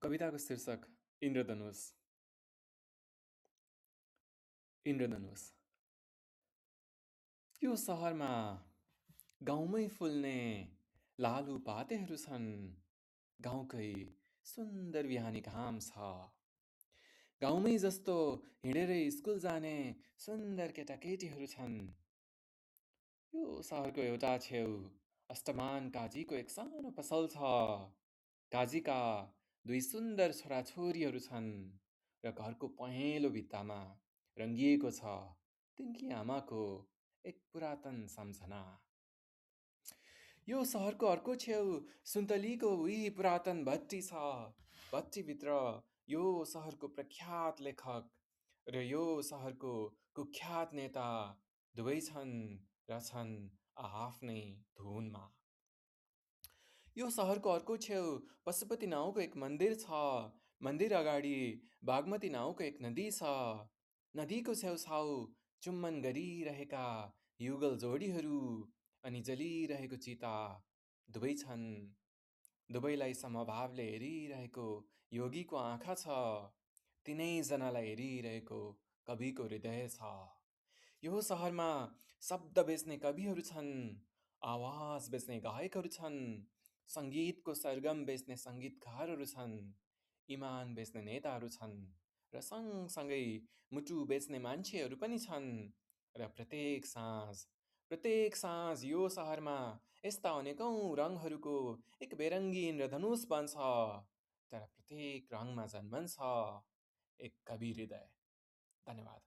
कविताको शीर्षक इन्द्रधनुष। इन्द्रधनुष। यो सहरमा गाउँमै फुल्ने लालुपातेहरू छन्। गाउँकै सुन्दर बिहानी घाम छ। गाउँमै जस्तो हिँडेरै स्कुल जाने सुन्दर केटाकेटीहरू छन्। यो सहरको एउटा छेउ अष्टमान काजीको एक सानो पसल छ। काजीका दुई सुन्दर छोराछोरीहरू छन् र घरको पहेँलो भित्तामा रङ्गिएको छ तिनकी आमाको एक पुरातन सम्झना। यो सहरको अर्को छेउ सुन्तलीको उही पुरातन भट्टी छ। भट्टीभित्र यो सहरको प्रख्यात लेखक र यो सहरको कुख्यात नेता दुवै छन् र छन् आफ्नै धुनमा। यो सहरको अर्को छेउ पशुपति नाउँको एक मन्दिर छ। मन्दिर अगाडि बागमती नाउँको एक नदी छ। नदीको छेउछाउ चुम्बन गरिरहेका युगल जोडीहरू अनि जलिरहेको चिता दुवै छन्। दुवैलाई समभावले हेरिरहेको योगीको आँखा छ। तिनैजनालाई हेरिरहेको कविको हृदय छ। यो सहरमा शब्द बेच्ने कविहरू छन्। आवाज बेच्ने गायकहरू छन्। सङ्गीतको सरगम बेच्ने सङ्गीतकारहरू छन्। इमान बेच्ने नेताहरू छन् र सँगसँगै मुटु बेच्ने मान्छेहरू पनि छन्। र प्रत्येक साँझ यो सहरमा यस्ता अनेकौं रङहरूको एक बेरङ्गी इन्द्रधनुष बन्छ। तर प्रत्येक रङमा जन्मन्छ एक कवि हृदय। धन्यवाद।